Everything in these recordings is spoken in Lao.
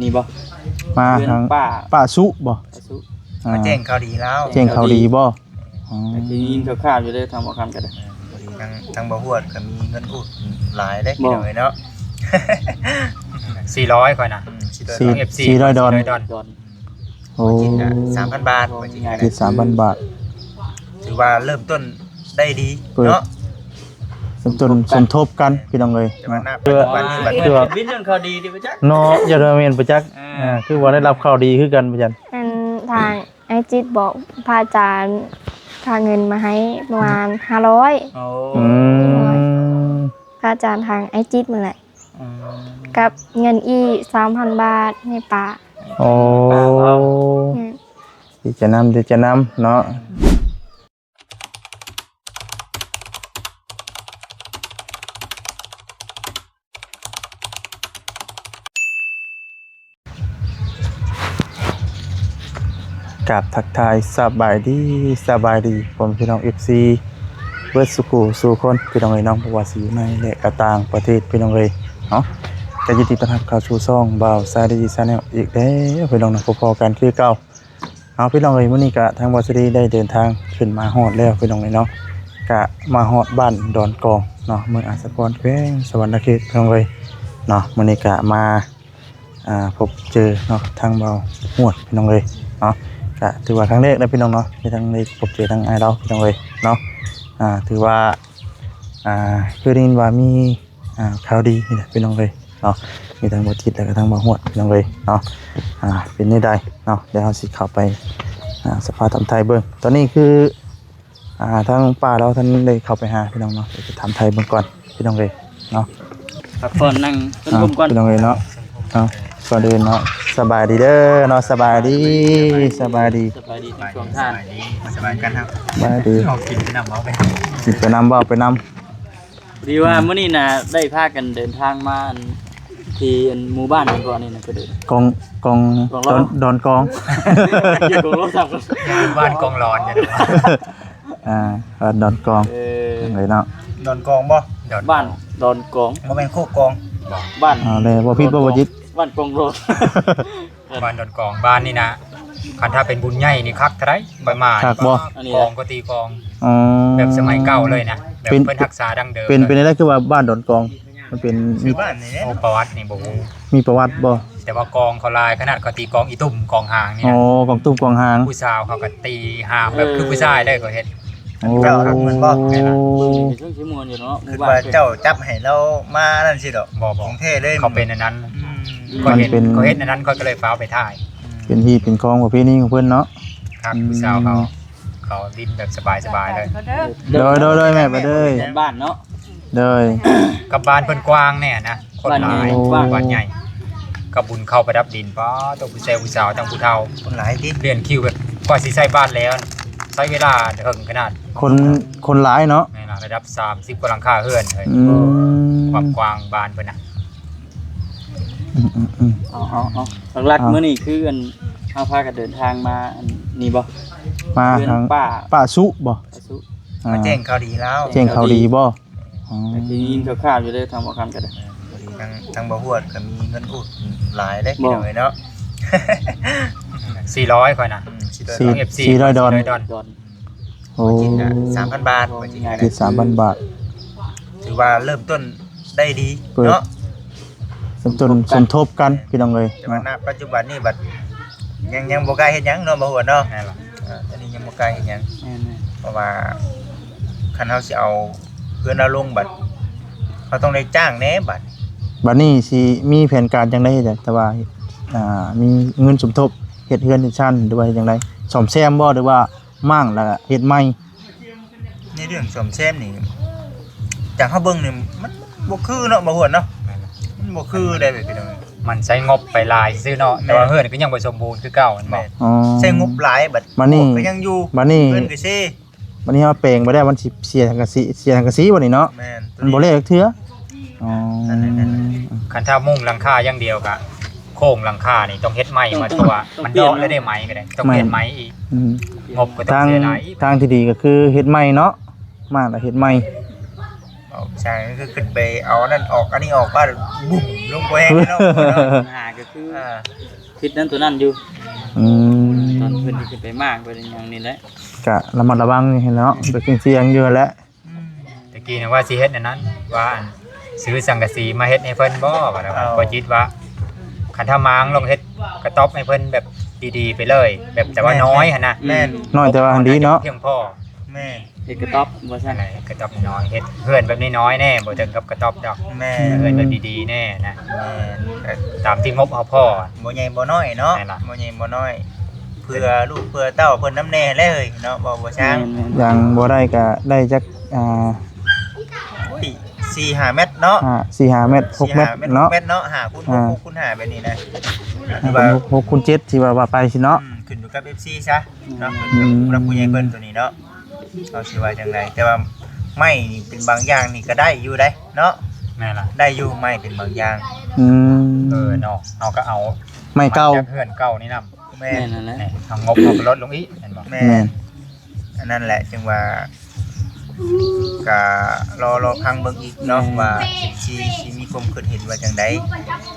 ນີ້ບໍ່? ມາ ເຮືອນ ທາງ ປ້າ ປ້າສຸບໍ່? ປ້າສຸ ອ່າ ມາແຈ້ງຂ່າວດີລາວ ແຈ້ງຂ່າວດີບໍ່? ອໍ ໄດ້ຍິນຂ່າວໆຢູ່ເດ້ ທາງບໍ່ຄຳກໍໄດ້ ພໍດີທາງ ທາງບໍ່ຮວດກໍມີເງິນອຸດໜູຫຼາຍເດ້ ບໍ່ ພີ່ນ້ອງເອີຍເນາະ ສີ່ຮ້ອຍຂ້ອຍນະ ອືມ ສີ່ຮ້ອຍ ສີ່ຮ້ອຍດອນ ສີ່ຮ້ອຍດອນ ໂອ້ ສາມພັນບາດ ເອົາງ່າຍໆ ຕິດສາມພັນບາດ ຖືວ່າເລີ່ມຕົ້ນໄດ້ດີເນາະ ເລີ່ມຕົ້ນສົມທົບກັນ ພີ່ນ້ອງເອີຍ ເນາະ ແຕ່ວ່ານັບປັດຈຸບັນນີ້ບັດ ຄືວ່າ ວິນເລື່ອງຂ່າວດີຕິປະຈັກ ເນາະ ຢ່າວ່າແມ່ນປະຈັກ ອ່າ ອ່າ ຄືວ່າໄດ້ຮັບຂ່າວດີຄືກັນປະຈັກ ອັນທາງອ້າຍຈິດບອກພະອາຈານຝາກເງິນມາໃຫ້ປະມານຫ້າຮ້ອຍ ໂອ້ ອືມ ພະອາຈານທາງອ້າຍຈິດນັ້ນແຫຼະ ອືມ ກັບເງິນອີກສາມພັນບາດໃຫ້ປ້າ ໂອ້ ແມ່ນ ດີໃຈນຳ ດີໃຈນຳເນາະ ກາບທັກທາຍສະບາຍດີ ສະບາຍດີພໍ່ແມ່ພີ່ນ້ອງເອັຟຊີ ເບິດສູ່ຄູ່ສູ່ຄົນ ພີ່ນ້ອງເອີຍເນາະ ບໍ່ວ່າຊິຢູ່ໃນ ແລະ ກະຕ່າງປະເທດ ພີ່ນ້ອງເອີຍເນາະ ກະຍິນດີຕ້ອນຮັບເຂົ້າສູ່ຊ່ອງບ່າວຊາລີ Channel ອີກແລ້ວ ພີ່ນ້ອງເນາະ ພົບພໍ້ກັນຄືເກົ່າ. ເອົາ ພີ່ນ້ອງເອີຍ ມື້ນີ້ກະທາງບ່າວຊາລີໄດ້ເດີນທາງຂຶ້ນມາຮອດແລ້ວ ພີ່ນ້ອງເອີຍເນາະ ກະມາຮອດບ້ານດອນກອງເນາະ ເມືອງອາດສະພອນ ແຂວງສະຫວັນນະເຂດ ພີ່ນ້ອງເອີຍເນາະ ມື້ນີ້ກະມາ ອ່າ ພົບເຈີເນາະ ທາງບ່າວຮວດ ພີ່ນ້ອງເອີຍເນາະ ກະຖືວ່າຄັ້ງແລກນະ ພີ່ນ້ອງເນາະ ທີ່ທັງໄດ້ພົບເຈີທາງອ້າຍລາວ ພີ່ນ້ອງເອີຍເນາະ ອ່າ ຖືວ່າ ອ່າ ຄືໄດ້ຍິນວ່າມີ ອ່າ ຂ່າວດີນີ້ແຫຼະ ພີ່ນ້ອງເອີຍເນາະ ມີທັງບ່າວຈິດ ແລະ ກະທັງບ່າວຮວດ ພີ່ນ້ອງເອີຍເນາະ ອ່າ ເປັນແນວໃດເນາະ ດຽວເຮົາຊິເຂົ້າໄປ ອ່າ ສະພາດຖາມໄທເບິ່ງ ຕອນນີ້ຄື ອ່າ ທາງປ້າລາວທັນໄດ້ເຂົ້າໄປຫາ ພີ່ນ້ອງເນາະ ດຽວໄປຖາມໄທເບິ່ງກ່ອນ ພີ່ນ້ອງເອີຍເນາະ ພັກຜ່ອນນັ່ງຊົມລົມກ່ອນ ພີ່ນ້ອງເອີຍເນາະ ເອົາ ກ່ອນອື່ນເນາະ ສະບາຍດີເດີເນາະ ສະບາຍດີ ສະບາຍດີ ສະບາຍດີທັງສອງທ່ານ ສະບາຍດີ ສະບາຍດີ ເຮົາກິນໄປນຳ ເອົາໄປ ກິນໄປນຳ ເວົ້າໄປນຳ ພໍດີວ່າມື້ນີ້ນະ ໄດ້ພາກັນເດີນທາງມາອັນ ທີ່ອັນໝູ່ບ້ານເພິ່ນເກາະນີ້ນະ ກະເດີນ ກອງ ກອງ ກອງຫຼອນ ດອນ ດອນກອງ ຢູ່ກອງຫຼອນ ບ້ານກອງຫຼອນ ອ່າ ບ້ານດອນກອງ ເອີ ຈັ່ງໃດເນາະ ດອນກອງບໍ່? ດອນ ບ້ານດອນກອງ ບໍ່ແມ່ນໂຄກອງ ບ້ານ ເອົາແລ້ວ ບໍ່ຜິດບໍ່ ບໍ່ຈິດ ບ້ານກອງຫຼອນ ບ້ານດອນກອງ ບ້ານນີ້ນະ ຄັນຖ້າເປັນບຸນໃຫຍ່ນີ້ຄັກເທົ່າໃດ ໄປມາ ຄັກບໍ່? ອັນນີ້ນະ ກອງກໍຕີກອງ ອໍ ແບບສະໄໝເກົ່າເລີຍນະ ແບບເພິ່ນຮັກສາດັ້ງເດີມ ເປັນ ເປັນແນວໃດຄືວ່າບ້ານດອນກອງ ມັນເປັນ ມີ ຊື່ບ້ານນີ້ແຫຼະ ໂອ້ ປະຫວັດນີ້ບໍ່ຮູ້ ມີປະຫວັດບໍ່? ແຕ່ວ່າກອງເຂົາຫຼາຍ ຂະໜາດເຂົາຕີກອງອີຕຸ່ມກອງຫາງນີ້ນະ ອໍ ກອງຕຸ່ມກອງຫາງ ຜູ້ສາວເຂົາກໍຕີຫາງແບບ ເອີ ຄືຜູ້ຊາຍເລີຍ ເຂົາເຮັດ ໂອ້ ເຈົ້າຮັກມັນບໍ່? ແມ່ນລະ ເບິ່ງນີ້ຄືຊິມ່ວນຢູ່ເນາະ ຄິດວ່າເຈົ້າຈັບໃຫ້ລາວມານັ້ນຊິດອກ ບໍ່ ບໍ່ ຂອງແທ້ເລີຍ ເຂົາເປັນອັນນັ້ນ ອືມ ເຂົາເຮັດ ມັນເປັນ ເຂົາເຮັດອັນນັ້ນ ຂ້ອຍກໍເລີຍຟ້າວໄປຖ່າຍ ເປັນຮີດເປັນຄອງປະເພນີຂອງເພິ່ນເນາະ ຄັກ ອືມ ຜູ້ສາວເຂົາ ເຂົາຫຼິ້ນແບບສະບາຍໆເລີຍ ໂດຍ ໂດຍ ໂດຍ ແມ່ ໄປເລີຍ ບ້ານເນາະ ໂດຍ ກັບບ້ານເພິ່ນກວ້າງແນ່ນະ ຄົນຫຼາຍ ບ້ານໃຫຍ່ ກະບຸນເຂົ້າປະດັບດິນ ປ້າໂຕ ຜູ້ຊາຍຜູ້ສາວ ທັງຜູ້ເຖົ້າ ຄົນຫຼາຍຕິ ລຽນຄິວແບບ ກວ່າຊິໃສ່ບາດແລ້ວ ໃຊ້ເວລາເຖິງຂະໜາດ ຄົນ ຄົນຫຼາຍເນາະ ແມ່ນລະ ລະດັບສາມສິບກວ່າຫຼັງຄາເຮືອນເອີຍ ອືມ ຄວາມກວ້າງບ້ານເພິ່ນນະ ອືມໆໆ ເອົາ ເອົາ ເອົາ ຫຼັກໆ ອ່າ ມື້ນີ້ຄືອັນ ເຮົາພາກັນເດີນທາງມາອັນນີ້ບໍ່? ມາ ເຮືອນ ທາງ ປ້າ ປ້າສຸບໍ່? ປ້າສຸ ອ່າ ມາແຈ້ງຂ່າວດີລາວ ແຈ້ງຂ່າວດີບໍ່? ອໍ ໄດ້ຍິນຂ່າວໆຢູ່ເດ້ ທາງບໍ່ຄຳກໍໄດ້ ພໍດີທາງ ທາງບໍ່ຮວດກໍມີເງິນອຸດໜູຫຼາຍເດ້ ບໍ່ ພີ່ນ້ອງເອີຍເນາະ ສີ່ຮ້ອຍຂ້ອຍນະ ອືມ ສີ່ຮ້ອຍ ສີ່ຮ້ອຍດອນ ສີ່ຮ້ອຍດອນ ໂອ້ ສາມພັນບາດ ເອົາງ່າຍໆ ຕິດສາມພັນບາດ ຖືວ່າເລີ່ມຕົ້ນໄດ້ດີເນາະ ສົມທົບກັນ ສົມທົບກັນ ພີ່ນ້ອງເອີຍ ແຕ່ວ່າ ເນາະ ນະປັດຈຸບັນນີ້ບັດ ຍັງ ຍັງບໍ່ກ້າເຮັດຫຍັງເນາະ ບໍ່ຮວດເນາະ ແມ່ນລະ ເອີ ຕອນນີ້ຍັງບໍ່ກ້າເຮັດຫຍັງ ແມ່ນໆ ເພາະວ່າຄັນເຮົາຊິເອົາເຮືອນລາວລົງບັດ ເຮົາຕ້ອງໄດ້ຈ້າງແດ່ບັດ ບັດນີ້ຊິມີແຜນການຈັ່ງໃດ ແຕ່ວ່າ ອ່າ ມີເງິນສົມທົບເຮັດເຮືອນເຮັດຊານ ຫຼືວ່າເຮັດຈັ່ງໃດ ສ້ອມແຊມບໍ່ ຫຼືວ່າ ມ້າງແລ້ວເຮັດໃໝ່ ໃນເລື່ອງສ້ອມແຊມນີ້ ຈາກເຮົາເບິ່ງນີ້ ມັນບໍ່ຄືເນາະ ບໍ່ຮວດເນາະ ແມ່ນລະ ມັນບໍ່ຄືໄດ໋ ພີ່ນ້ອງ ມັນໃຊ້ງົບໄປຫຼາຍຊື່ເນາະ ແມ່ນ ແຕ່ວ່າເຮືອນກໍຍັງບໍ່ສົມບູນຄືເກົ່າ ແມ່ນບໍ່ ອໍ ໃຊ້ງົບຫຼາຍ ບັດ ບັດນີ້ ກໍຍັງຢູ່ ບັດນີ້ ເຮືອນກໍເຊ ບັດນີ້ເຮົາແປງໄປແລ້ວ ມັນຊິເສຍສັງກະສີ ເສຍສັງກະສີບັດນີ້ເນາະ ແມ່ນ ມັນບໍ່ແລ້ວຈັກເທື່ອ ອໍ ນັ້ນແຫຼະ ຄັນຖ້າມຸງຫຼັງຄາຢ່າງດຽວກະ ໂຄງຫຼັງຄານີ້ຕ້ອງເຮັດໃໝ່ໝົດ ຕ້ອງ ເພາະວ່າມັນເດາະແລ້ວໄດ້ໄໝກໍໄດ້ ຕ້ອງປ່ຽນ ຕ້ອງເຮັດໃໝ່ອີກ ອືມ ງົບກໍຕ້ອງເສຍຫຼາຍອີກ ທາງທີ່ດີກໍຄືເຮັດໃໝ່ເນາະ ມ້າງແລ້ວເຮັດໃໝ່ ເອົາ ສາຍຄືຂຶ້ນໄປເອົາອັນນັ້ນອອກ ອັນນີ້ອອກ ປາດບຸ້ມລົງບໍ່ແຮງເນາະ. ຫາກໍຄື ອ່າ ຜິດນັ້ນຕົວນັ້ນຢູ່. ອືມ ຕອນເພິ່ນຊິຂຶ້ນໄປໝາກໄປຫຍັງນີ້ແຫຼະ ກະລະມັດລະວັງຢູ່ຫັ້ນເນາະ ເປັນສ່ຽງໆຢູ່ຫັ້ນແຫຼະ. ອືມ ຕະກີ້ນະວ່າຊິເຮັດອັນນັ້ນ ວ່າອັນຊື້ສັງກະສີມາເຮັດໃຫ້ເພິ່ນບໍ່ ວ່າແລ້ວ ເອົາ ຂ້ອຍຄິດວ່າ ຄັນຖ້າມາງລົງເຮັດກະຕ໊ອບໃຫ້ເພິ່ນແບບດີໆໄປເລີຍ ແບບແຕ່ວ່າ ແມ່ນ ນ້ອຍຫັ້ນນະ. ແມ່ນ ນ້ອຍແຕ່ວ່າດີເນາະ ພຽງພໍ. ແມ່ນ ເຮັດກະຕ໊ອບວ່າຊັ້ນ ເຮັດກະຕ໊ອບນ້ອຍ ເຮັດເຮືອນແບບນ້ອຍໆແດ່ ບໍ່ເຖິງກັບກະຕ໊ອບດອກ. ແມ່ນ ເຮືອນແບບດີໆແດ່ນະ. ແມ່ນ ຕາມທີ່ງົບເຮົາພໍ ບໍ່ໃຫຍ່ບໍ່ນ້ອຍເນາະ. ແມ່ນລະ ບໍ່ໃຫຍ່ບໍ່ນ້ອຍ ເພື່ອລູກເພື່ອເຕົ້າເພິ່ນນຳແດ່ແຫຼະເຮີ້ຍເນາະ ເວົ້າບໍ່ຊ່າງ. ແມ່ນໆ ຢ່າງບໍ່ໄດ້ກະໄດ້ຈັກ ອ່າ ໂອ້ຍ ສີ່ຫ້າແມັດເນາະ. ອ່າ ສີ່ຫ້າແມັດ ຫົກແມັດເນາະ ຫົກແມັດເນາະ ຫ້າຄູນຫົກ ອ່າ ຫົກຄູນຫ້າແບບນີ້ນະ ຫຼືວ່າຫົກຄູນເຈັດ ທີ່ວ່າ ວ່າໄປຊີ້ເນາະ. ອືມ ຂຶ້ນຢູ່ກັບເອັຟຊີຊະເນາະ ຂຶ້ນກັບ ອືມ ຜູ້ຫຼັກຜູ້ໃຫຍ່ເພິ່ນໂຕນີ້ເນາະ. ເຮົາຊິວ່າຈັ່ງໃດ ແຕ່ວ່າໄມ້ນີ້ເປັນບາງຢ່າງນີ້ກໍໄດ້ຢູ່ເດ້ເນາະ. ແມ່ນລະ ໄດ້ຢູ່ ໄມ້ເປັນບາງຢ່າງ. ອືມ ເອີເນາະ ເຮົາກໍເອົາໄມ້ເກົ່າ ມາຈາກເຮືອນເກົ່ານີ້ນຳ. ແມ່ນ ແມ່ນນັ້ນແຫຼະ ນີ້ເຮົາງົບເຮົາກໍລົດລົງອີກແມ່ນບໍ່? ແມ່ນ ແມ່ນ ອັນນັ້ນແຫຼະ ຈຶ່ງວ່າ ກະລໍ ລໍຟັງເບິ່ງອີກເນາະ ແມ່ນ ວ່າເອັຟຊີຊິມີຄວາມຄິດເຫັນວ່າຈັ່ງໃດ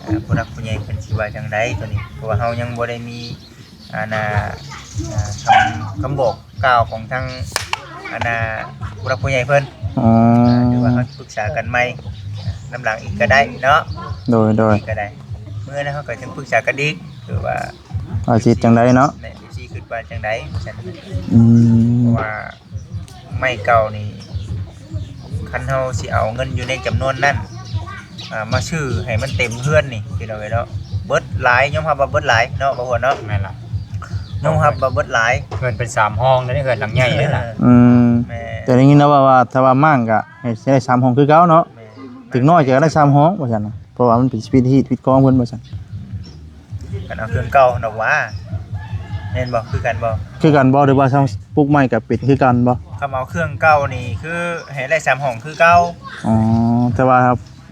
ເອີ ຜູ້ຫຼັກຜູ້ໃຫຍ່ເພິ່ນຊິວ່າຈັ່ງໃດໂຕນີ້ ເພາະວ່າເຮົາຍັງບໍ່ໄດ້ມີ ອັນນ່າ ອ່າ ຄຳ ຄຳບອກກ່າວຂອງທາງ ອັນນ່າ ຜູ້ຫຼັກຜູ້ໃຫຍ່ເພິ່ນ. ອໍ ອ່າ ຫຼືວ່າເຮົາປຶກສາກັນໃໝ່ນຳຫຼັງອີກກໍໄດ້ເນາະ. ໂດຍ ໂດຍ ກໍໄດ້ ມື້ນັ້ນເຮົາກໍຈຶ່ງປຶກສາກັນອີກ ຄືວ່າ ວ່າຊິເຮັດຈັ່ງໃດເນາະ ແມ່ນ ເອັຟຊີຄິດວ່າຈັ່ງໃດຊັ້ນ. ອືມ ເພາະວ່າ ໄມ້ເກົ່ານີ້ ຄັນເຮົາຊິເອົາເງິນຢູ່ໃນຈຳນວນນັ້ນ ອ່າ ມາຊື້ໃຫ້ມັນເຕັມເຮືອນນີ້ ພີ່ນ້ອງເອີຍເນາະ ເບິດຫຼາຍ ຍອມຮັບວ່າເບິດຫຼາຍເນາະ ບ່າວຫວນເນາະ. ແມ່ນລະ ຍອມຮັບວ່າເບິດຫຼາຍ ເຮືອນເປັນສາມຫ້ອງເດ້ ເຮືອນຫຼັງໃຫຍ່ເດ້ນະ. ອືມ ແມ່ນ ແຕ່ໄດ້ຍິນແລ້ວວ່າ ວ່າຖ້າວ່າມ້າງກະໃຫ້ໄດ້ສາມຫ້ອງຄືເກົ່າເນາະ. ແມ່ນ ເດັກນ້ອຍກໍໄດ້ສາມຫ້ອງວ່າຊັ້ນນະ ເພາະວ່າມັນເປັນຊີວິດຮີດຊີວິດຄອງເພິ່ນວ່າຊັ້ນ. ຄັນເອົາເຄື່ອງເກົ່າດອກຫວາ ແມ່ນບໍ່? ຄືກັນບໍ່? ຄືກັນບໍ່ ຫຼືວ່າເຮົາປຸກໃໝ່ກໍເປັນຄືກັນບໍ່? ຄັນເອົາເຄື່ອງເກົ່ານີ້ຄືໃຫ້ໄດ້ສາມຫ້ອງຄືເກົ່າ. ອໍ ແຕ່ວ່າ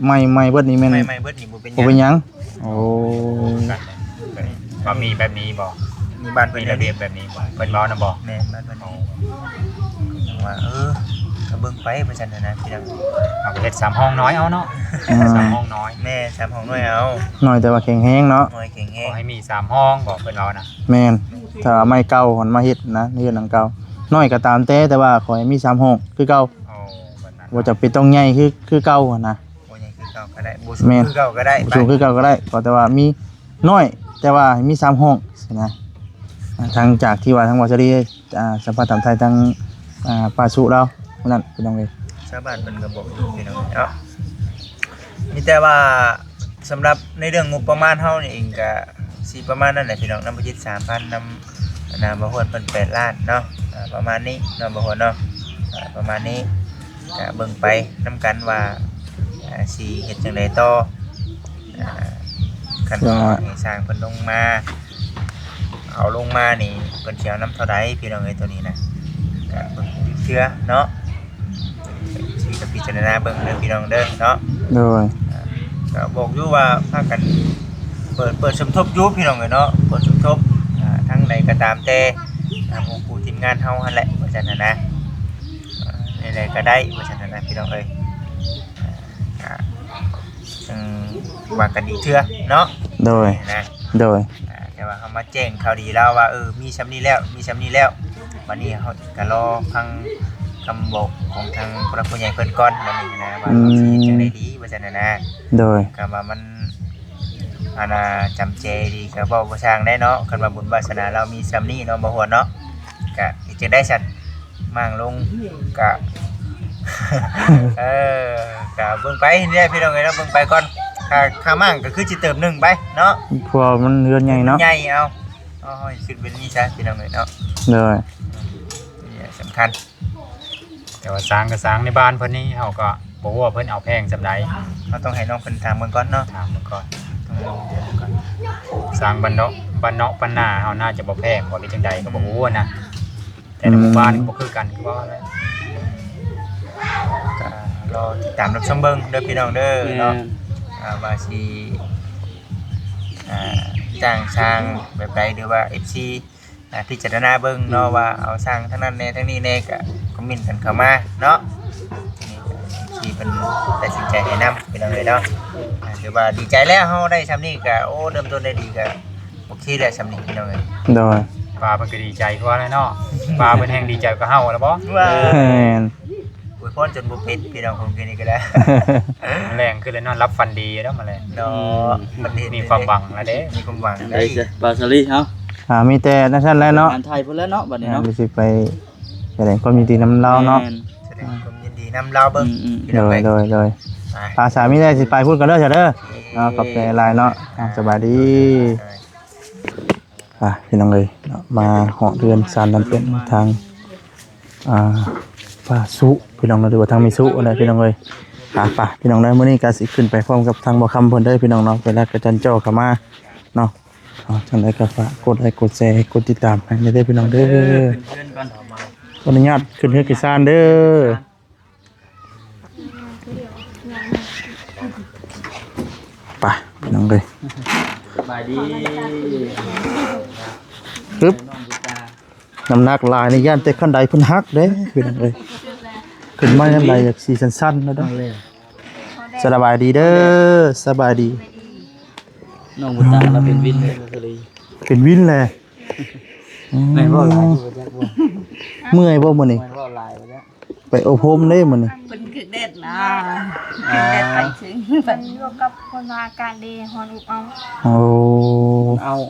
ໃໝ່ ໃໝ່ເບິດນີ້ແມ່ນ ໃໝ່ ໃໝ່ເບິດນີ້ບໍ່ເປັນຫຍັງ ບໍ່ເປັນຫຍັງ. ໂອ້ ວ່າມີແບບນີ້ບໍ່? ມີບ້ານເພິ່ນ ມີລະບຽບແບບນີ້ບໍ່? ເພິ່ນເວົ້ານຳບໍ່? ແມ່ນ ບ້ານເພິ່ນ ອໍ ວ່າ ເອີ ກໍເບິ່ງໄປວ່າຊັ້ນນະ ພີ່ນ້ອງ ເຮົາກໍເຮັດສາມຫ້ອງນ້ອຍເອົາເນາະ. ອ່າ ສາມຫ້ອງນ້ອຍ ແມ່ນ ສາມຫ້ອງນ້ອຍເອົາ ນ້ອຍແຕ່ວ່າແຂງແຮງເນາະ. ນ້ອຍແຂງແຮງ ຂໍໃຫ້ມີສາມຫ້ອງບໍ່ ເພິ່ນເວົ້ານະ. ແມ່ນ ຖ້າໄມ້ເກົ່າຫັ້ນມາເຮັດນະ ເຮືອນຫຼັງເກົ່າ ນ້ອຍກໍຕາມແຕ່ ແຕ່ວ່າຂໍໃຫ້ມີສາມຫ້ອງຄືເກົ່າ. ໂອ້ ແບບນັ້ນ ບໍ່ຈຳເປັນຕ້ອງໃຫຍ່ຄື ຄືເກົ່າຫັ້ນນະ. ບໍ່ໃຫຍ່ຄືເກົ່າກໍໄດ້ ບໍ່ສູງ ແມ່ນ ຄືເກົ່າກໍໄດ້ ບໍ່ສູງຄືເກົ່າກໍໄດ້ ຂໍແຕ່ວ່າມີນ້ອຍ ແຕ່ວ່າໃຫ້ມີສາມຫ້ອງຊີ້ນະ. ອ່າ ທາງຈາກທີ່ວ່າທາງວາສະລີ ອ່າ ສຳພາດຖາມໄຖ່ທາງ ອ່າ ປ້າສຸລາວນັ້ນ ພີ່ນ້ອງເອີຍ ຊາວບ້ານເພິ່ນກໍບອກຢູ່ ພີ່ນ້ອງເນາະ. ມີແຕ່ວ່າສຳລັບໃນເລື່ອງງົບປະມານເຮົານີ້ເອງກໍຊິປະມານນັ້ນແຫຼະ ພີ່ນ້ອງ ນຳບໍ່ຈິດສາມພັນ ນຳ ອັນນ່າ ບ່າວຫວນເພິ່ນແປດລ້ານເນາະ. ອ່າ ປະມານນີ້ເນາະ ບ່າວຫວນເນາະ ອ່າ ປະມານນີ້ ກະເບິ່ງໄປນຳກັນວ່າ ອ່າ ຊິເຮັດຈັ່ງໃດຕໍ່. ອ່າ ຄັນວ່າ ໃຫ້ຊ່າງເພິ່ນລົງມາ ເອົາລົງມານີ້ ເພິ່ນຊິເອົານຳເທົ່າໃດ ພີ່ນ້ອງເອີຍ ໂຕນີ້ນະ ກະເບິ່ງອີກເທື່ອເນາະ. ຊິກະພິຈາລະນາເບິ່ງເດີ ພີ່ນ້ອງເດີເນາະ. ໂດຍ ອ່າ ກະບອກຢູ່ວ່າພາກັນເປີດ ເປີດສົມທົບຢູ່ ພີ່ນ້ອງເອີຍເນາະ ເປີດສົມທົບ ອ່າ ທາງໃດກໍຕາມແຕ່ ອ່າ ໝູ່ຄູ່ທີມງານເຮົາຫັ້ນແຫຼະ ວ່າຊັ້ນນະ ອ່າ ແນວໃດກໍໄດ້ ວ່າຊັ້ນນະ ພີ່ນ້ອງເອີຍ. ອ່າ ກະ ເຊິ່ງວ່າກັນອີກເທື່ອເນາະ. ໂດຍ ນະ ໂດຍ ອ່າ ແຕ່ວ່າເຮົາມາແຈ້ງຂ່າວດີລາວວ່າ ເອີ ມີຊ່ຳນີ້ແລ້ວ ມີຊ່ຳນີ້ແລ້ວ ບັດນີ້ເຮົາກະລໍຟັງຄຳບອກຂອງທາງຜູ້ຫຼັກຜູ້ໃຫຍ່ເພິ່ນກ່ອນ ບັດນີ້ນະ ວ່າ ອືມ ເຮົາຊິເຮັດຈັ່ງໃດດີ ວ່າຊັ້ນນະ. ໂດຍ ກະວ່າມັນ ອັນນ່າ ຈຳເຈດີກະເວົ້າບໍ່ຊ່າງໄດ້ເນາະ ຄັນວ່າບຸນວາສະໜາລາວມີຊ່ຳນີ້ເນາະ ບ່າວຫວນເນາະ ກະເຮັດຈັ່ງໃດຊັ້ນ ມ້າງລົງກະ ເອີ ກະເບິ່ງໄປເດ້ ພີ່ນ້ອງເອີຍເນາະ ເບິ່ງໄປກ່ອນ. ຄ່າ ຄ່າມ້າງກໍຄືຊິເຕີມໜຶ່ງໄປເນາະ ເພາະວ່າມັນເຮືອນໃຫຍ່ເນາະ ເຮືອນໃຫຍ່ ເອົາ ເອົາ ເຮົາຄິດແບບນີ້ຊະ ພີ່ນ້ອງເອີຍເນາະ. ໂດຍ ນີ້ສຳຄັນ ແຕ່ວ່າສ້າງກໍສ້າງໃນບ້ານເພິ່ນນີ້ ເຮົາກໍບໍ່ຮູ້ວ່າເພິ່ນເອົາແພງສ່ຳໃດ ເຮົາຕ້ອງໃຫ້ນ້ອງເພິ່ນຖາມເບິ່ງກ່ອນເນາະ ຖາມເບິ່ງກ່ອນ ຕ້ອງຖາມເບິ່ງກ່ອນ. ສ້າງບ້ານເນາະ ບ້ານເນາະ ບ້ານນາເຮົາໜ້າຈະບໍ່ແພງບໍ່ ຫຼືຈັ່ງໃດກໍບໍ່ຮູ້ນະ. ແຕ່ລະໝູ່ບ້ານກໍບໍ່ຄືກັນ ຄືວ່າແຫຼະ ກໍລໍຕິດຕາມຮັບຊົມເບິ່ງເດີພີ່ນ້ອງເດີເນາະ. ແມ່ນ ອ່າ ວ່າຊິ ອ່າ ຈ້າງຊ່າງແບບໃດ ຫຼືວ່າເອັຟຊີ ອ່າ ພິຈາລະນາເບິ່ງເນາະ ອືມ ວ່າເອົາຊ່າງທາງນັ້ນແດ່ ທາງນີ້ແດ່ ກໍຄອມເມັນກັນເຂົ້າມາເນາະ. ເອັຟຊີ ເພິ່ນຕັດສິນໃຈແນະນຳ ພີ່ນ້ອງເອີຍເນາະ. ອ່າ ຖືວ່າດີໃຈແລ້ວ ເຮົາໄດ້ຊ່ຳນີ້ກະ ໂອ້ ເລີ່ມຕົ້ນໄດ້ດີກະໂອເຄແລ້ວຊ່ຳນີ້ ພີ່ນ້ອງເອີຍ. ໂດຍ ປ້າເພິ່ນກໍດີໃຈກວ່າແຫຼະເນາະ ປ້າເພິ່ນແຮ່ງດີໃຈກວ່າເຮົາແລ້ວບໍ? ວ່າ ແມ່ນ ອວຍພອນຈົນບໍ່ເປັນ ພີ່ນ້ອງ ຂອງຄືນນີ້ກໍໄດ້ ແລງຄືໄດ້ນອນຫຼັບຝັນດີຢູ່ດອກ ມາແລງເນາະ. ອືມ ມັນເຫັນມີຄວາມຫວັງແລ້ວເດ້ ມີຄວາມຫວັງ ໄດ້ ໄດ້ ບ່າວສາລີເຮົາ ອ່າ ມີແຕ່ນັ້ນຊັ້ນແຫຼະເນາະ ງານໄທພຸ້ນແຫຼະເນາະ ບັດນີ້ເນາະ ອ່າ ຊິໄປ ສະແດງຄວາມຍິນດີນຳລາວເນາະ. ແມ່ນ ສະແດງຄວາມຍິນດີນຳລາວເບິ່ງ ອືມໆ ໂດຍ ໂດຍ ໂດຍ ໄປ ອາ ສາມີໄດ້ຊິໄປພຸ້ນກ່ອນເດີ ຊະເດີ ໂອເຄ ເນາະ. ຂອບໃຈຫຼາຍເນາະ ໂດຍ ອ່າ ສະບາຍດີ ໂດຍ ອ່າ ພີ່ນ້ອງເອີຍເນາະ ມາຮອດເຮືອນຊານນັ້ນເປັນທາງ ອ່າ ປ້າສຸ ພີ່ນ້ອງເນາະ ຫຼືວ່າທາງແມ່ສຸຫັ້ນແຫຼະ ພີ່ນ້ອງເອີຍ. ອ່າ ໄປ ພີ່ນ້ອງເດີ ມື້ນີ້ກໍຊິຂຶ້ນໄປພ້ອມກັບທາງບ່າວຄຳເພິ່ນເດີ ພີ່ນ້ອງເນາະ ເວລາກໍຈັນຈໍເຂົ້າມາເນາະ. ເອົາ ຈັ່ງໃດກໍຝາກກົດໄລກົດແຊ ກົດຕິດຕາມໃຫ້ແດ່ເດີ ພີ່ນ້ອງເດີ. ເອີ ຂຶ້ນເຮືອນກ່ອນ ຂໍອະນຸຍາດຂຶ້ນເຮືອນຂຶ້ນຊານເດີ. ໄປ ພີ່ນ້ອງເອີຍ ສະບາຍດີ ປຶບ ນ້ຳໜັກຫຼາຍນີ້ ຢ້ານແຕ່ຂັ້ນໄດເພິ່ນຫັກເດ້ ພີ່ນ້ອງເອີຍ. ຂຶ້ນມາຍາມໃດຢາກຊິສັ້ນໆ ແລ້ວເດ້. ສະບາຍດີເດີ ສະບາຍດີ. ນ້ອງບຸນຕາລາວເປັນວິນເລີຍ ເປັນວິນແຫຼະ. ອືມ ແມ່ນເວົ້າຫຼາຍຢູ່ບໍ່ຈັກບໍ່ ເມື່ອຍບໍ່ມື້ນີ້ ແມ່ນເວົ້າຫຼາຍບໍ່ຈັກ ໄປອົບຮົມເດ້ມື້ນີ້ ເພິ່ນຄືແດດນະ ອ່າ ຄືແດດໄປເຊິ່ງ ມັນຢູ່ກັບຄົນວ່າອາກາດດີ ຮ້ອນອົບເອົາ ໂອ້ ເອົາ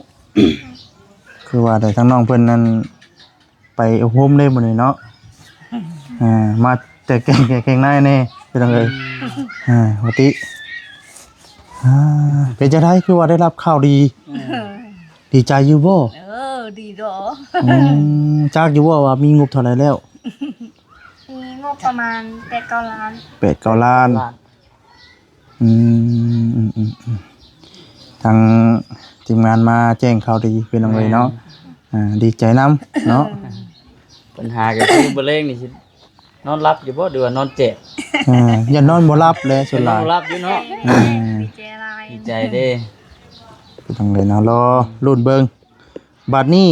ຄືວ່າແຕ່ທາງນ້ອງເພິ່ນນັ້ນ ໄປອົບຮົມເດ້ມື້ນີ້ເນາະ ອ່າ ມາແຕ່ແກ່ງແກ່ງໃນແດ່ ພີ່ນ້ອງເອີຍ. ອືມ ອ່າ ປະຕິ ອ່າ ເປັນຈັ່ງໃດ ຄືວ່າໄດ້ຮັບຂ່າວດີ? ເອີ ດີໃຈຢູ່ບໍ່? ເອີ ດີດອກ. ອືມ ຈັກຢູ່ບໍ່ວ່າມີງົບເທົ່າໃດແລ້ວ? ມີງົບປະມານແປດເກົ້າລ້ານ ແປດເກົ້າລ້ານ. ອືມ ອືມ ອືມ ອືມ ທາງທີມງານມາແຈ້ງຂ່າວດີ ພີ່ນ້ອງເອີຍເນາະ. ແມ່ນ ອ່າ ດີໃຈນຳເນາະ ປັນຫາກໍຄືມື້ແລງນີ້ຊິນອນຫຼັບຢູ່ບໍ່ ຫຼືວ່ານອນແຈກ? ອ່າ ຢ້ານນອນບໍ່ຫຼັບແຫຼະສ່ວນຫຼາຍ ນອນບໍ່ຫຼັບຢູ່ເນາະ. ອ່າ ດີໃຈຫຼາຍ ດີໃຈເດ້ ພີ່ນ້ອງເອີຍເນາະ ລໍລຸ້ນເບິ່ງ. ບາດນີ້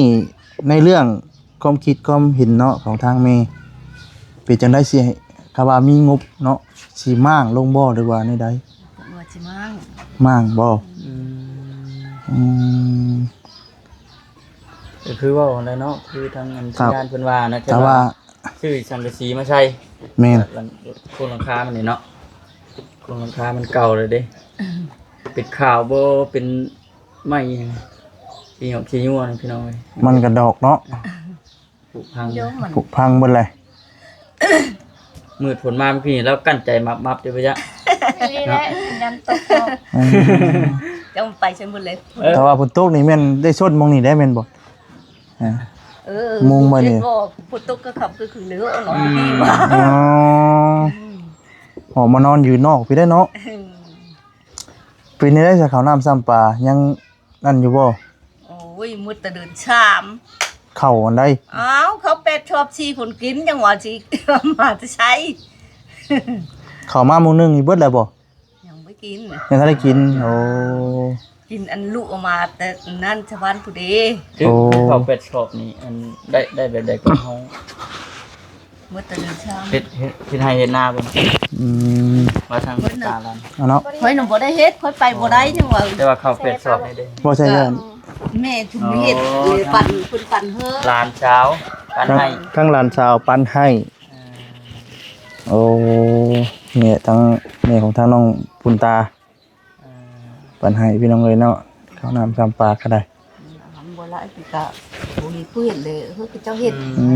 ໃນເລື່ອງຄວາມຄິດຄວາມເຫັນເນາະ ຂອງທາງແມ່ ເປັນຈັ່ງໃດ ຊິໃຫ້ ຖ້າວ່າມີງົບເນາະ ຊິມ້າງລົງບໍ່ ຫຼືວ່າແນວໃດ? ເພິ່ນວ່າຊິມ້າງ ມ້າງບໍ່? ອືມ ອືມ ກໍຄືເວົ້າຫັ້ນແຫຼະເນາະ ຄືທາງອັນ ຄັບ ທີມງານເພິ່ນວ່ານະ ແຕ່ວ່າ ແຕ່ວ່າຊື້ສັງກະສີມາໃສ່ ແມ່ນ ໂຄງຫຼັງຄາມັນນີ້ເນາະ ໂຄງຫຼັງຄາມັນເກົ່າແລ້ວເດ້ ເປັນຂາວບໍ່ ເປັນ ໄມ້ອີຫຍັງ ຂີ້ຫຍອກຂີ້ຍົວນະ ພີ່ນ້ອງເອີຍ ມັນກະດອກເນາະ ຜຸພັງ ໂຍມມັນ ຜຸພັງເບິດເລີຍ. ມືດຝົນມາມື້ກີ້ນີ້ ລາວກັ້ນໃຈມັບໆ ຢູ່ບໍ່ຈັກ ນີ້ແຫຼະ ເນາະ ຢ້ານຕົກເນາະ. ອືມ ເຈົ້າໄປໃສໝົດເລີຍ. ເອີ ຖ້າວ່າຝົນຕົກນີ້ແມ່ນໄດ້ຊົນໝ່ອງນີ້ໄດ້ແມ່ນບໍ່? ອ່າ ເອີ ມຸງໄວ້ນີ້ ບໍ່ ຝົນຕົກກໍຄ່ຳກໍຄືເນາະ. ອືມ ອໍ ອອກມານອນຢູ່ນອກພີ້ໄດ້ເນາະ. ເອີ ເປັນແນວໃດຊະ ເຂົ້ານ້ຳຊ້ຳປາຍັງນັ້ນຢູ່ບໍ່? ໂອ້ຍ ໝົດແຕ່ເດືອນສາມ ເຂົ້າອັນໃດ? ອ້າວ ເຂົ້າແປດຊອບ ສີ່ຄົນກິນ ຍັງວ່າຊິມາແຕ່ໃສ? ເຂົ້າມາມື້ໜຶ່ງນີ້ເບິດແລ້ວບໍ່? ຍັງບໍ່ກິນ ຍັງບໍ່ໄດ້ກິນ. ໂອ້ ກິນອັນລຸເອົາມາແຕ່ນັ້ນຊະບ້ານພຸ້ນເດ້. ໂອ້ ຄືເຂົ້າແປດຊອບນີ້ ອັນ ໄດ້ ໄດ້ແບບໃດກໍເຮົາ ໝົດແຕ່ເດືອນສາມ ເຮັດ ເຮັດ ເຮັດໄຮ່ເຮັດນາເພິ່ນ. ອືມ ມາທາງ ເບິດເນາະ ຕາລານ ເອົາເນາະ. ຂ້ອຍນະບໍ່ໄດ້ເຮັດ ຂ້ອຍໄປບໍ່ໄດ້ ຈັ່ງວ່າ ແຕ່ວ່າເຂົ້າແປດຊອບນີ້ເດ້ ບໍ່ໃຊ່ເງິນ ແມ່ທຸມເຮັດ ອໍ ເອີ ປັນ ເພິ່ນປັນເຮີ ຫຼານສາວປັນໃຫ້ ທາງ ທາງຫຼານສາວປັນໃຫ້. ເອີ ໂອ້ ແມ່ ທາງແມ່ຂອງທາງນ້ອງປຸນຕາ ອ່າ ປັນໃຫ້ພີ່ນ້ອງເອີຍເນາະ ເຂົ້ານ້ຳຊ້ຳປາກະໄດ້. ບໍ່ຫຼາຍກະບໍ່ມີຜູ້ເຮັດເລີຍ ເຂົາເຈົ້າເຮັດ. ອື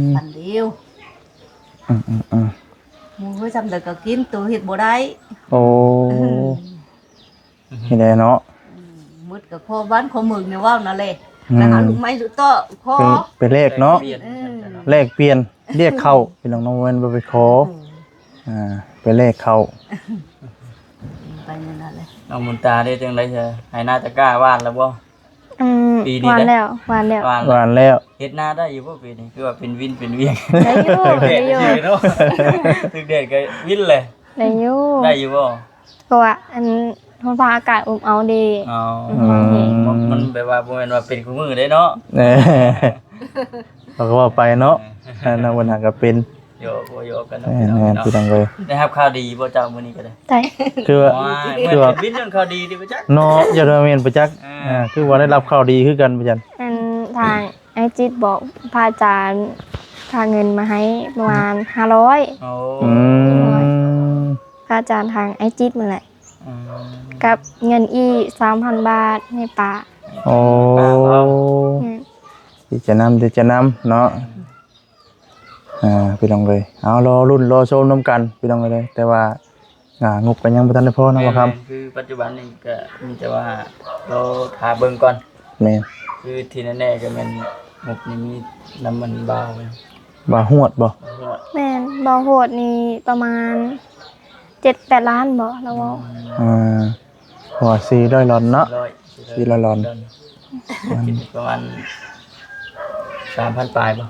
ມ ອັນດຽວ. ອືມໆໆ ໝູ່ເຮົາຊ່ຳໃດກໍກິນ ໂຕເຮັດບໍ່ໄດ້. ໂອ້ ອືມ ເຮັດໄດ້ເນາະ. ອືມ ໝົດກໍຂໍບ້ານຂໍເມືອງແນວເວົ້ານັ້ນແຫຼະ. ອືມ ແລ້ວຫາລູກໄມ້ລູກຕໍຂໍ ໄປ ໄປແລກເນາະ. ເອີ ແລກປ່ຽນ ລຽກເຂົ້າ ພີ່ນ້ອງເນາະ ບໍ່ແມ່ນວ່າໄປຂໍ. ເອີ ອ່າ ໄປແລກເຂົ້າ ໄປນັ້ນແຫຼະ. ນ້ອງບຸນຕາເດ້ ຈັ່ງໃດ ໄຮ່ນາຕະກ້າຫວ່ານແລ້ວບໍ່? ອືມ ປີນີ້ ຫວ່ານແລ້ວ ຫວ່ານແລ້ວ ຫວ່ານແລ້ວ. ເຮັດນາໄດ້ຢູ່ບໍ່ປີນີ້? ຄືວ່າເປັນວິນເປັນວຽງ ໄດ້ຢູ່ ໄດ້ຢູ່ເນາະ. ຖືກແດດກໍວິນແຫຼະ ໄດ້ຢູ່ ໄດ້ຢູ່ບໍ່? ເພາະວ່າອັນ ເພາະວ່າອາກາດອົບເອົາເດ້. ອໍ ອືມ ມັນແບບວ່າບໍ່ແມ່ນວ່າເປັນຄູ່ມື້ເດ້ເນາະ. ເອີ ເຂົາກໍເວົ້າໄປເນາະ. ເອີ ອັນນັ້ນມັນຫາກໍເປັນ ຢອກ ບໍ່ຢອກກັນເນາະ ແມ່ນໆ ພີ່ນ້ອງເນາະ ພີ່ນ້ອງເອີຍ. ໄດ້ຮັບຂ່າວດີບໍ່ເຈົ້າມື້ນີ້ກໍໄດ້? ໄດ້. ຄືວ່າ ເອີຍ ເມື່ອ ຄືວ່າ ບິນເລື່ອງຂ່າວດີຕິປະຈັກ ເນາະ ຢ່າວ່າແມ່ນປະຈັກ. ອ່າ ອ່າ ຄືວ່າໄດ້ຮັບຂ່າວດີຄືກັນປະຈັກ. ອັນທາງອ້າຍຈິດບອກພະອາຈານຝາກເງິນມາໃຫ້ປະມານຫ້າຮ້ອຍ. ໂອ້ ອືມ ພະອາຈານທາງອ້າຍຈິດນັ້ນແຫຼະ. ອືມ ກັບເງິນອີກສາມພັນບາດໃຫ້ປ້າ. ໂອ້ ປ້າເວົ້າ. ອືມ ດີໃຈນຳ ດີໃຈນຳເນາະ. ອ່າ ພີ່ນ້ອງເອີຍ ເອົາ ລໍລຸ້ນລໍຊົມນຳກັນ ພີ່ນ້ອງເອີຍ. ແຕ່ວ່າ ອ່າ ງົບກໍຍັງບໍ່ທັນໄດ້ພໍເນາະ ແມ່ນ ບ່າວຄຳ. ແມ່ນ ຄືປັດຈຸບັນນີ້ກໍມີແຕ່ວ່າລໍຖ້າເບິ່ງກ່ອນ. ແມ່ນ ຄືທີ່ແນ່ໆກໍແມ່ນງົບນີ້ມີນຳມັນບ່າວ ບ່າວຫວດບໍ່? ບ່າວຫວດ. ແມ່ນ ບ່າວຫວດນີ້ປະມານເຈັດແປດລ້ານບໍ່ລາວເວົ້າ. ອືມ ອ່າ ເພາະວ່າສີ່ຮ້ອຍລອນເນາະ ສີ່ຮ້ອຍ ສີ່ຮ້ອຍລອນ ລອນ ອືມ ປະມານສາມພັນປາຍບໍ່?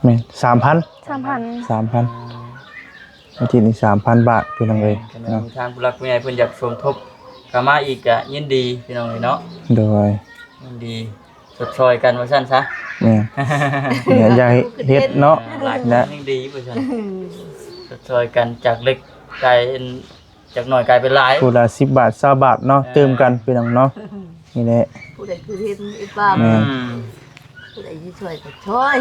ແມ່ນ ສາມພັນ ສາມພັນ ສາມພັນ ອືມ ອາທິດນີ້ສາມພັນບາດ ພີ່ນ້ອງເອີຍ ແມ່ນ ເນາະ. ທາງຜູ້ຫຼັກຜູ້ໃຫຍ່ເພິ່ນຢາກສົມທົບເຂົ້າມາອີກກະຍິນດີ ພີ່ນ້ອງເອີຍເນາະ. ໂດຍ ຍິນດີຊົດຊ່ອຍກັນວ່າຊັ້ນຊະ. ແມ່ນ ຢາກເຮັດເນາະ ຫຼາຍຄົນແຮງດີວ່າຊັ້ນ ຊົດຊ່ອຍກັນຈາກເລັກກາຍເປັນ ຈັກໜ້ອຍກາຍເປັນຫຼາຍ ຜູ້ລະສິບບາດ ຊາວບາດເນາະ. ເອີ ຕື່ມກັນພີ່ນ້ອງເນາະ ນີ້ແຫຼະ ຜູ້ໃດຄືເຫັນອີກວ່າ ແມ່ນ ອືມ ຜູ້ໃດຊິຊ່ອຍກໍຊ່ອຍ.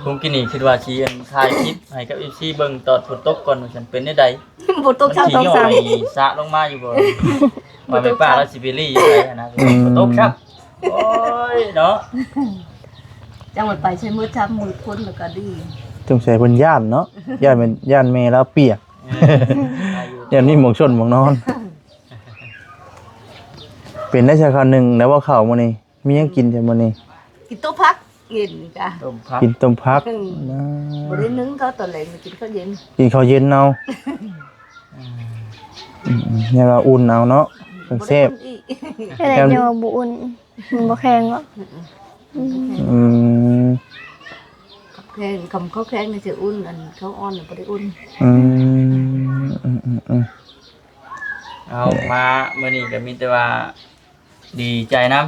ຄົງກິນນີ້ຄິດວ່າຊິອັນຖ່າຍຄລິບໃຫ້ກັບເອັຟຊີເບິ່ງຕອນຝົນຕົກກ່ອນວ່າຊັ້ນ ເປັນແນວໃດ? ບໍ່ຕົກຊ້ຳ ມັນຊິຍ້ອຍສະລົງມາຢູ່ບໍ່? ວ່າແມ່ປ້າລາວຊິໄປລີ້ຢູ່ໃສຫັ້ນນະ ອືມ ບໍ່ຕົກຊ້ຳ. ໂອ້ຍເນາະ ຈັງມັນໄປໃສ່ມື້ຊ້ຳມື້ຄົນແລ້ວກໍດີ. ສົງໄສເພິ່ນຢ້ານເນາະ ຢ້ານແມ່ນ ຢ້ານແມ່ລາວປຽກ. ເອີ ຢ້ານມີໝອງຊົນໝອງນອນ. ເປັນໄດ້ຊະຄາວໜຶ່ງແລ້ວບໍ່ເຂົ້າມື້ນີ້ ມີຫຍັງກິນຊະມື້ນີ້? ກິນຕົ້ມຜັກເຢັນກະ ຕົ້ມຜັກ ກິນຕົ້ມຜັກ. ອືມ ອ່າ ບໍ່ໄດ້ໜຶ້ງເຂົ້າຕອນແລງ ກິນເຂົ້າເຢັນ ກິນເຂົ້າເຢັນເອົາ. ອືມ ອືມໆ ແນວວ່າອຸ່ນເອົາເນາະ ຈັ່ງແຊບ. ບໍ່ໄດ້ອຸ່ນອີກ ແນວບໍ່ອຸ່ນ ມັນບໍ່ແຂງເນາະ. ອືມ ອືມ ອືມ ແຂງ ຄຳເຂົ້າແຂງນີ້ຊິອຸ່ນ ອັນເຂົ້າອ່ອນບໍ່ໄດ້ອຸ່ນ. ອືມ ອືມໆ ເອົາ ມາມື້ນີ້ກໍມີແຕ່ວ່າດີໃຈນຳ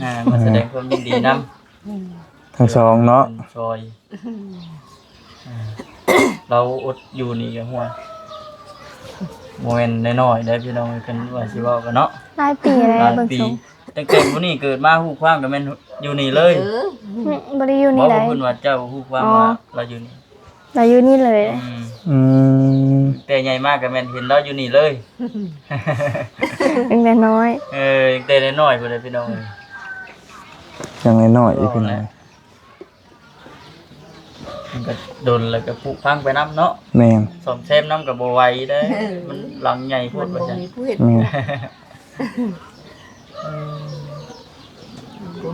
ອ່າ ມາສະແດງຄວາມຍິນດີນຳ ອືມ ທັງສອງເນາະ ຊ່ອຍ ອ່າ ລາວອົດຢູ່ນີ້ກໍຫົວ ບໍ່ແມ່ນນ້ອຍໆເດ້ພີ່ນ້ອງ ຄັນວ່າຊິເວົ້າກັນເນາະ ຫຼາຍປີແລ້ວ ຫຼາຍປີ ຕັ້ງແຕ່ຜູ້ນີ້ເກີດມາຮູ້ຄວາມກໍແມ່ນຢູ່ນີ້ເລີຍ. ເອີ ອືມ ບໍ່ໄດ້ຢູ່ນີ້ໃດ. ເພິ່ນວ່າເຈົ້າຮູ້ຄວາມ ອໍ ວ່າລາວຢູ່ນີ້ ລາວຢູ່ນີ້ເລີຍ. ອືມ ອືມ ແຕ່ໃຫຍ່ມາກໍແມ່ນເຫັນລາວຢູ່ນີ້ເລີຍ ຕັ້ງແຕ່ນ້ອຍ. ເອີ ຕັ້ງແຕ່ນ້ອຍໆພຸ້ນແຫຼະພີ່ນ້ອງເອີຍ ຍັງນ້ອຍໆຢູ່ພີ່ນ້ອງ. ມັນກໍດົນແລ້ວກໍຜຸພັງໄປນຳເນາະ. ແມ່ນ ສ້ອມແຊມນຳກໍບໍ່ໄຫວເດ້ ເອີ ມັນຫຼັງໃຫຍ່ໂພດວ່າຊັ້ນ. ແມ່ນ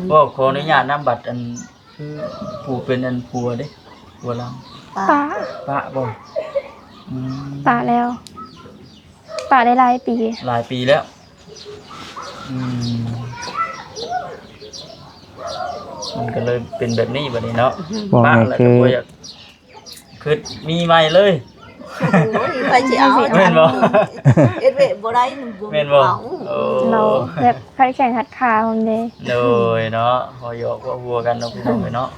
ເວົ້າຂໍອະນຸຍາດນຳ ບັດອັນ ຄືຜູ້ເປັນອັນຜົວເດ້ ຜົວລາວ ປະ ປະບໍ່? ອືມ ປະແລ້ວ. ປະໄດ້ຫຼາຍປີ ຫຼາຍປີແລ້ວ. ອືມ ມັນກໍເລີຍເປັນແບບນີ້ບັດນີ້ເນາະ. ບໍ່ ປະແລ້ວກໍບໍ່ຢາກຄິດມີໃໝ່ເລີຍ. ໂອ້ຍ ໃຜຊິເອົາ ແມ່ນບໍ່? ເຮັດວຽກບໍ່ໄດ້ ແມ່ນບໍ່? ເອົາ ໂອ້ ລາວແບບໄຂ້ແຂງຂັດຂາພຸ້ນເດ້. ໂດຍເນາະ ເວົ້າຢອກເວົ້າຫົວກັນເນາະ ພີ່ນ້ອງເອີຍເນາະ.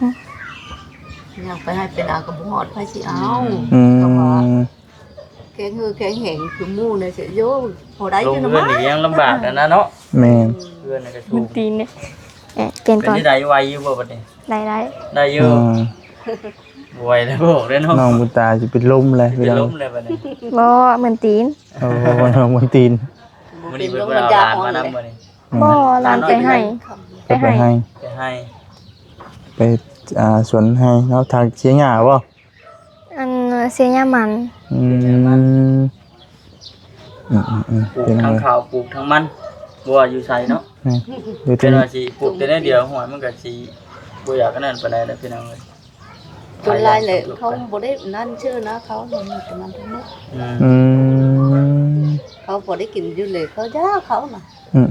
ຍັງໄປໃຫ້ໄປນາກໍບໍ່ຮອດ ໃຜຊິເອົາ? ອືມ ກໍວ່າ ແຂງເຮີແຂງແຮງຄືໝູ່ນີ້ ໂຍ ພໍໄດ້ຢູ່ນະ ລົງເຮືອນນີ້ຍັງລຳບາກນະເນາະ. ແມ່ນ ເຮືອນນີ້ກໍສູງ ມັນຕີນເດ້. ເອີ ເປັນ ເປັນຈັ່ງໃດ ໄຫວຢູ່ບໍ່ບັດນີ້? ໄດ້ ໄດ້ ໄດ້ຢູ່. ອືມ ບໍ່ໄຫວແລ້ວ ບອກເດ້ເນາະ ນ້ອງບຸນຕາຊິເປັນລົມແລ້ວ ຊິເປັນລົມແລ້ວບັດນີ້. ບໍ່ ມັນຕີນ. ໂອ້ ນ້ອງມັນຕີນ. ມື້ນີ້ເພິ່ນບໍ່ໄດ້ເອົາຫຼານມານຳບໍ່ນີ້? ບໍ່ ຫຼານໄປໄຮ່ ໄປໄຮ່ ໄປໄຮ່ ໄປ ອ່າ ສວນໄຮ່ເນາະ ທາງເສຍຫຍ້າບໍ່? ອັນເສຍຫຍ້າມັນ. ອືມ ເສຍຫຍ້າມັນ. ອືມໆໆ ປູກທັງເຂົ້າ ປູກທັງມັນ ບໍ່ວ່າຢູ່ໃສເນາະ. ແມ່ນ ຢູ່ ແຕ່ວ່າຊິປູກແຕ່ແນວດຽວ ຫ້ວຍ ມັນກໍຊິບໍ່ຢາກອັນນັ້ນປານໃດນະ ພີ່ນ້ອງເອີຍ. ສ່ວນຫຼາຍແຫຼະ ເຂົາບໍ່ໄດ້ນັ້ນຊື່ນະ ເຂົານັ້ນປະມານທັງໝົດ. ອືມ ອືມ ເຂົາບໍ່ໄດ້ກິນຢູ່ເລີຍ ເຂົາຢາກເຂົານະ. ອືມ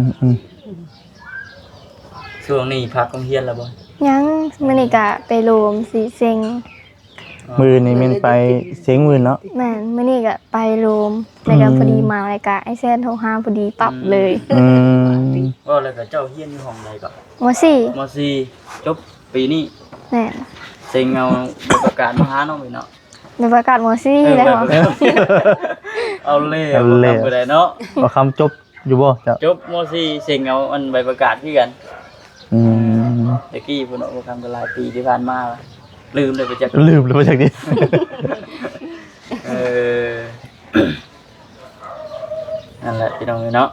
ໆ ຊ່ວງນີ້ພັກໂຮງຮຽນແລ້ວບໍ່? ຍັງ ມື້ນີ້ກະໄປໂລມສີເສັງ. ມື້ນີ້ແມ່ນໄປເສັງມື້ເນາະ. ແມ່ນ ມື້ນີ້ກະໄປໂລມ ແລ້ວກະ ອືມ ພໍດີມາ ແລ້ວກະອ້າຍແຊນໂທຫາ ພໍດີປັບເລີຍ. ອືມ ເວົ້າແລ້ວກະເຈົ້າຮຽນຢູ່ຫ້ອງໃດກໍ? ມໍສີ່ ມໍສີ່ ຈົບປີນີ້. ແມ່ນ ເສັງເອົາໃບປະກາດມາຫານ້ອງເລີຍເນາະ. ໃບປະກາດ ມໍສີ່ ເອີ ແລ້ວ ໃບປະກາດ ເອົາແລ້ວ ເອົາແລ້ວ ບໍ່ທຳບໍ່ໄດ້ເນາະ. ບໍ່ຄຳຈົບຢູ່ບໍ່ເຈົ້າ? ຈົບ ມໍສີ່ ເສັງເອົາອັນໃບປະກາດຄືກັນ. ອືມ ແຕ່ກີ້ພຸ້ນເນາະ ບໍ່ຄຳກໍຫຼາຍປີທີ່ຜ່ານມາ ລືມແລ້ວບໍ່ຈັກ ລືມແລ້ວບໍ່ຈັກເດ. ເອີ ນັ້ນແຫຼະພີ່ນ້ອງເອີຍເນາະ.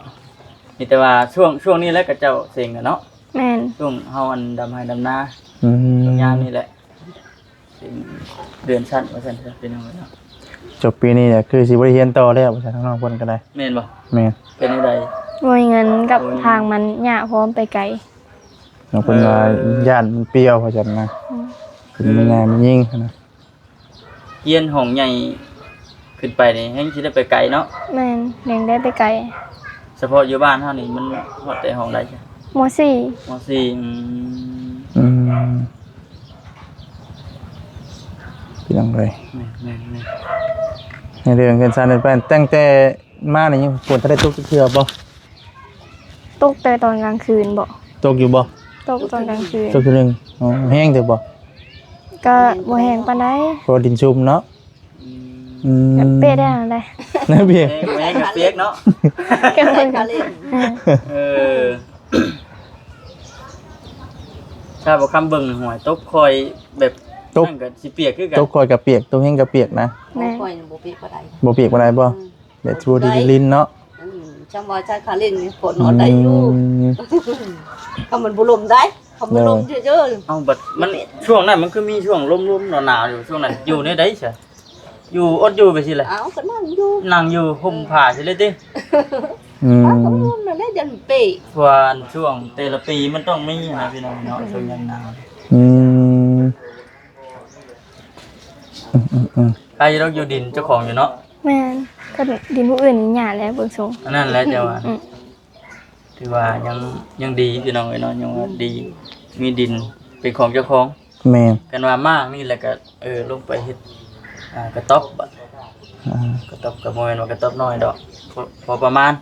ມີແຕ່ວ່າຊ່ວງ ຊ່ວງນີ້ແຫຼະຂະເຈົ້າເສັງນະເນາະ. ແມ່ນ ຊ່ວງເຮົາອັນດຳໄຮ່ດຳນາ ອືມ ຊ່ວງຍາມນີ້ແຫຼະ ເປັນເດືອນຊັ້ນວ່າຊັ້ນຊະ ພີ່ນ້ອງເອີຍເນາະ. ຈົບປີນີ້ແຫຼະ ຄືຊິບໍ່ໄດ້ຮຽນຕໍ່ແລ້ວວ່າຊັ້ນ ທາງນ້ອງເພິ່ນກໍໄດ້. ແມ່ນບໍ່? ແມ່ນ. ເປັນຈັ່ງໃດ? ບໍ່ມີເງິນກັບ ໂອ້ຍ ທາງມັນຍາກ ເພາະມັນໄປໄກ. ນ້ອງເພິ່ນວ່າ ເອີ ຢ້ານມັນປ່ຽວວ່າຊັ້ນນະ. ອືມ ເປັນແມ່ຍາແມ່ຍິງນະ. ຮຽນຫ້ອງໃຫຍ່ຂຶ້ນໄປນີ້ແຮ່ງຊິໄດ້ໄປໄກເນາະ. ແມ່ນ ແຮ່ງໄດ້ໄປໄກ. ສະເພາະຢູ່ບ້ານເຮົານີ້ມັນຮອດແຕ່ຫ້ອງໃດ? ມໍສີ່ ມໍສີ່. ອືມ ອືມ ພີ່ນ້ອງເອີຍ ແມ່ນໆໆ ໃນເລື່ອງເຮືອນຊານເຮືອນແປ້ນ ຕັ້ງແຕ່ມານີ້ຍັງຝົນທັນໄດ້ຕົກຈັກເທື່ອບໍ່? ຕົກແຕ່ຕອນກາງຄືນບໍ? ຕົກຢູ່ບໍ່? ຕົກຕອນກາງຄືນ. ຕົກເທື່ອໜຶ່ງ. ອໍ ແຮງເຕີບບໍ່? ກະບໍ່ແຮງປານໃດ ເພາະວ່າດິນຊຸ່ມເນາະ. ອືມ ອືມ ເປະໄດ້ຫັ້ນແຫຼະ ເນາະ ເປະ ແຮງ ແຮງກະປຽກເນາະ. ກະເບິ່ງ ເອີ ເອີ ຖ້າບໍ່ຄຳເບິ່ງຫ້ວຍຕົກຄ່ອຍແບບ ຕົກ ນັ້ນກະຊິປຽກຄືກັນ. ຕົກຄ່ອຍກະປຽກ ຕົກແຮງກະປຽກນະ. ແມ່ນ ຂ້ອຍບໍ່ປຽກປານໃດ. ບໍ່ປຽກປານໃດບໍ່? ອືມ ແບບຊົ່ວດີຫຼິ້ນເນາະ. ອືມ ຊ່ຳວ່າຊາຍຄາຫຼິ້ນນີ້ ຝົນນອນໄດ້ຢູ່. ອືມ ຖ້າມັນບໍ່ລົມໄດ໋ ຖ້າມັນລົມເຈີໆ. ເອົ້າ ບັດມັນ ຊ່ວງນັ້ນມັນຄືມີຊ່ວງລົມໆ ໜາວໆ ຢູ່ ຊ່ວງນັ້ນຢູ່ແນວໃດຊະ? ຢູ່ ອົດຢູ່ໄປຊີ້ແຫຼະ. ເອົ້າ ກໍນັ່ງຢູ່ ນັ່ງຢູ່ຫົ່ມຜ້າຊີ້ເລີຍຕິ? ອືມ ເອົ້າ ກໍມັນນັ້ນແຫຼະ ຢ້ານເປະ. ເພາະວ່າອັນຊ່ວງແຕ່ລະປີມັນຕ້ອງມີນະ ພີ່ນ້ອງເນາະ ອືມ ຊ່ວງຍາມໜາວ. ອືມ ອືມໆໆ ໃຜດອກຢູ່ດິນເຈົ້າຂອງຢູ່ເນາະ. ແມ່ນ ຄັນດິນຜູ້ອື່ນນີ້ຫຍ້າແຫຼະເບິ່ງຊົງ. ອັນນັ້ນແຫຼະເຈົ້າວ່າ ອືມ ຖືວ່າຍັງ ຍັງດີພີ່ນ້ອງເອີຍເນາະ ຍັງວ່າດີ ມີດິນເປັນຂອງເຈົ້າຂອງ. ແມ່ນ ຄັນວ່າມ້າງນີ້ແຫຼະກໍ ເອີ ລົງໄປເຮັດ ອ່າ ກະຕ໊ອບ ອ່າ ກະຕ໊ອບກໍບໍ່ແມ່ນວ່າກະຕ໊ອບນ້ອຍດອກ ພໍ ພໍປະມານ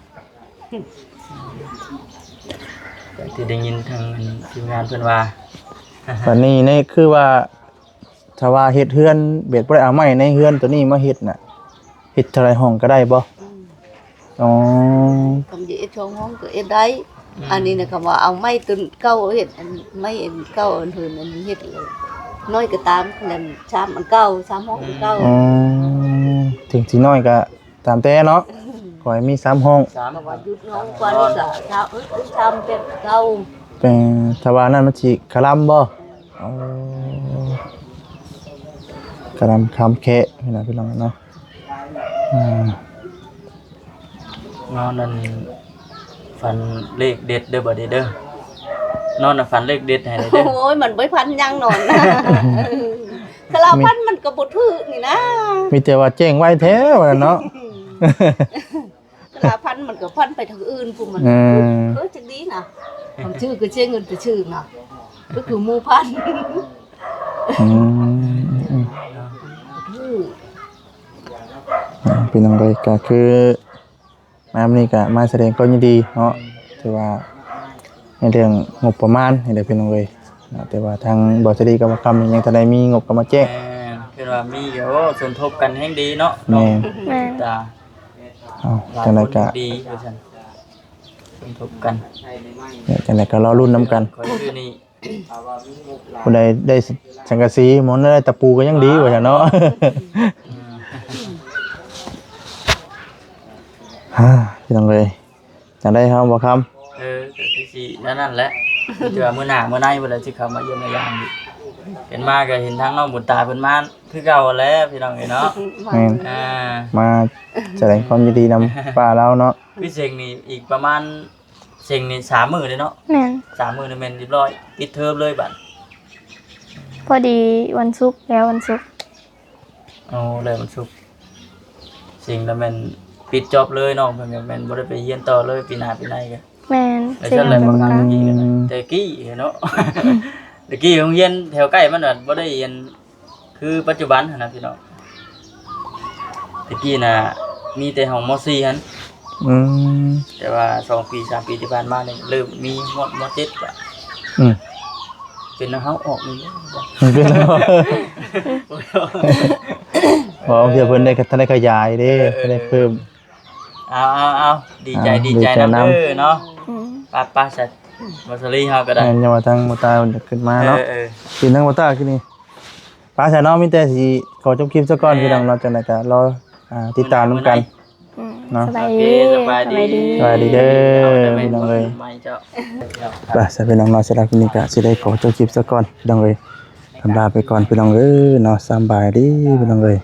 ຈາກທີ່ໄດ້ຍິນທາງທີມງານເພິ່ນວ່າ. ບັດນີ້ນີ້ຄືວ່າ ຖ້າວ່າເຮັດເຮືອນແບບບໍ່ໄດ້ເອົາໄມ້ໃນເຮືອນໂຕນີ້ມາເຮັດນະ ເຮັດເທົ່າໃດຫ້ອງກໍໄດ້ບໍ່? ອືມ ອໍ ຄຳຈະເຮັດສອງຫ້ອງກໍເຮັດໄດ້. ອືມ ອັນນີ້ນະ ຄຳວ່າເອົາໄມ້ຕົ້ນເກົ່າເຮັດ ອັນໄມ້ອັນເກົ່າ ອັນເຮືອນອັນນີ້ເຮັດ ນ້ອຍກໍຕາມ ແລ້ວຊາມອັນເກົ່າ ຊາມຫ້ອງອັນເກົ່າ. ອືມ ເຖິງຊິນ້ອຍກໍ ຕາມແຕ່ເນາະ ອືມ ຂໍໃຫ້ມີສາມຫ້ອງ ສາມ ແຕ່ວ່າຢຸດເຮົາກ່ອນນີ້ກໍຊາວ ເອີ ຊາມແປດເກົ້າ. ແຕ່ຖ້າວ່ານັ້ນມັນຊິຄະລຳບໍ່? ອໍ ຄະລຳຄຳແຄະນີ້ນະພີ່ນ້ອງເນາະ. ອ່າ ນອນນັ້ນ ຝັນເລກເດັດເດີບັດນີ້ເດີ ນອນນະຝັນເລກເດັດໃຫ້ເດີ. ໂອ້ຍ ມັນບໍ່ໄດ້ຝັນຫຍັງນອນນະ ເອີ ຄາລາວ ມີ ພັນມັນກໍບໍ່ຖືກນີ້ນະ ມີແຕ່ວ່າແຈ້ງໄວແທ້ວ່າເນາະ. ຄາລາວ ພັນມັນກໍພັນໄປທາງອື່ນພຸ້ນ ມັນ ເອີ ເອີ ຈັ່ງດີນະ ມັນຖືກກໍເສຍເງິນໄປຊື້ນະ ກໍຄືໝູ່ພັນ. ອືມ ອືມ ອືມ ຖືກ ພີ່ນ້ອງເອີຍ ກໍຄື ມາມື້ນີ້ກໍມາສະແດງຄວາມຍິນດີເນາະ ອືມ ຖືວ່າໃນເລື່ອງງົບປະມານນີ້ແຫຼະພີ່ນ້ອງເອີຍເນາະ ແຕ່ວ່າທາງບໍ່ສະດີກັບບໍ່ຄຳນີ້ຍັງທັນໄດ້ມີງົບເຂົ້າມາແຈ້ງ. ແມ່ນ ຄືວ່າມີກໍ ໂອ້ ສົມທົບກັນແຮງດີເນາະ. ແມ່ນ ນ້ອງ ແມ່ນ ຕາ ເອົ້າ ຈັ່ງໃດກໍດີວ່າຊັ້ນ ສົມທົບກັນ ຈັ່ງໃດກໍລໍລຸ້ນນຳກັນ. ຂ້ອຍຄືນີ້ ຜູ້ໃດໄດ້ສັງກະສີ ໝໍໄດ້ຕະປູກໍຍັງດີວ່າຊັ້ນເນາະ. ອືມ ພີ່ນ້ອງເອີຍ ຈັ່ງໃດເຮົາບໍ່ຄຳ ເອີ ກໍຄືຊິແນວນັ້ນແຫຼະ ເທື່ອມື້ໜ້າມື້ໃນພຸ້ນແຫຼະ ຊິເຂົ້າມາຢ້ຽມມາຢາມອີກ. ເຫັນມາກໍເຫັນທາງນ້ອງບຸນຕາເພິ່ນມາຄືເກົ່າຫັ້ນແຫຼະ ພີ່ນ້ອງເອີຍເນາະ. ແມ່ນ ອ່າ ມາສະແດງຄວາມຍິນດີນຳປ້າລາວເນາະ. ຄືເສັງນີ້ອີກປະມານ ເສັງນີ້ສາມມື້ເດ້ເນາະ. ແມ່ນ ສາມມື້ນີ້ແມ່ນຮຽບຮ້ອຍ ປິດເທີມເລີຍບັດ. ພໍດີວັນສຸກ ແລ້ວວັນສຸກ. ໂອ້ ແລ້ວວັນສຸກ ເສັງແລ້ວແມ່ນປິດຈອບເລີຍເນາະ ເພິ່ນກໍແມ່ນບໍ່ໄດ້ໄປຮຽນຕໍ່ເລີຍ ປີໜ້າປີໃນກໍ. ແມ່ນ ເສັງແລ້ວແມ່ນ ແຕ່ກີ້ເນາະ ແຕ່ກີ້ໂຮງຮຽນແຖວໃກ້ມັນບັດບໍ່ໄດ້ຮຽນ ຄືປັດຈຸບັນຫັ້ນນະພີ່ນ້ອງ. ແຕ່ກີ້ນະມີແຕ່ຫ້ອງ ມໍສີ່ ຫັ້ນ. ອືມ ແຕ່ວ່າສອງປີສາມປີທີ່ຜ່ານມານີ້ເລີ່ມມີຮອດ ມໍເຈັດ ລະ. ອືມ ເປັນນຳເຮົາອອກນີ້ເດ້. ມັນເປັນ ບໍ່ ເທື່ອເພິ່ນໄດ້ ທ່ານໄດ້ຂະຫຍາຍເດ້ ເອີ ເອີ ທ່ານໄດ້ເພີ່ມ. ເອົາ ເອົາ ເອົາ ດີໃຈ ອ່າ ດີໃຈນຳ ດີໃຈນຳເດີເນາະ. ອືມ ໄປໆ ຊັ້ນ ບໍ່ສາລີເຮົາກໍໄດ້ ແມ່ນ ຍັງວ່າທາງບໍ່ຕາເພິ່ນຈະຂຶ້ນມາເນາະ. ເອີ ເອີ ເປັນທາງບໍ່ຕາຄືນີ້ ໄປຊັ້ນເນາະ ມີແຕ່ຊິຂໍຈົບຄລິບຊະກ່ອນ ແມ່ນ ພີ່ນ້ອງເນາະ. ຈັ່ງໃດກໍລໍ ອ່າ ຕິດຕາມນຳກັນ ມື້ໃດມື້ໃດ ອືມ ເນາະ. ສະບາຍດີ ໂອເຄ ສະບາຍດີ ສະບາຍດີເດີ ພີ່ນ້ອງເອີຍ. ໄປຊັ້ນພີ່ນ້ອງເນາະ ສຳລັບຄລິບນີ້ກໍຊິໄດ້ຂໍຈົບຄລິບຊະກ່ອນ ພີ່ນ້ອງເອີຍ. ຄຳລາໄປກ່ອນ ພີ່ນ້ອງເອີຍເນາະ. ສະບາຍດີ ພີ່ນ້ອງເອີຍ.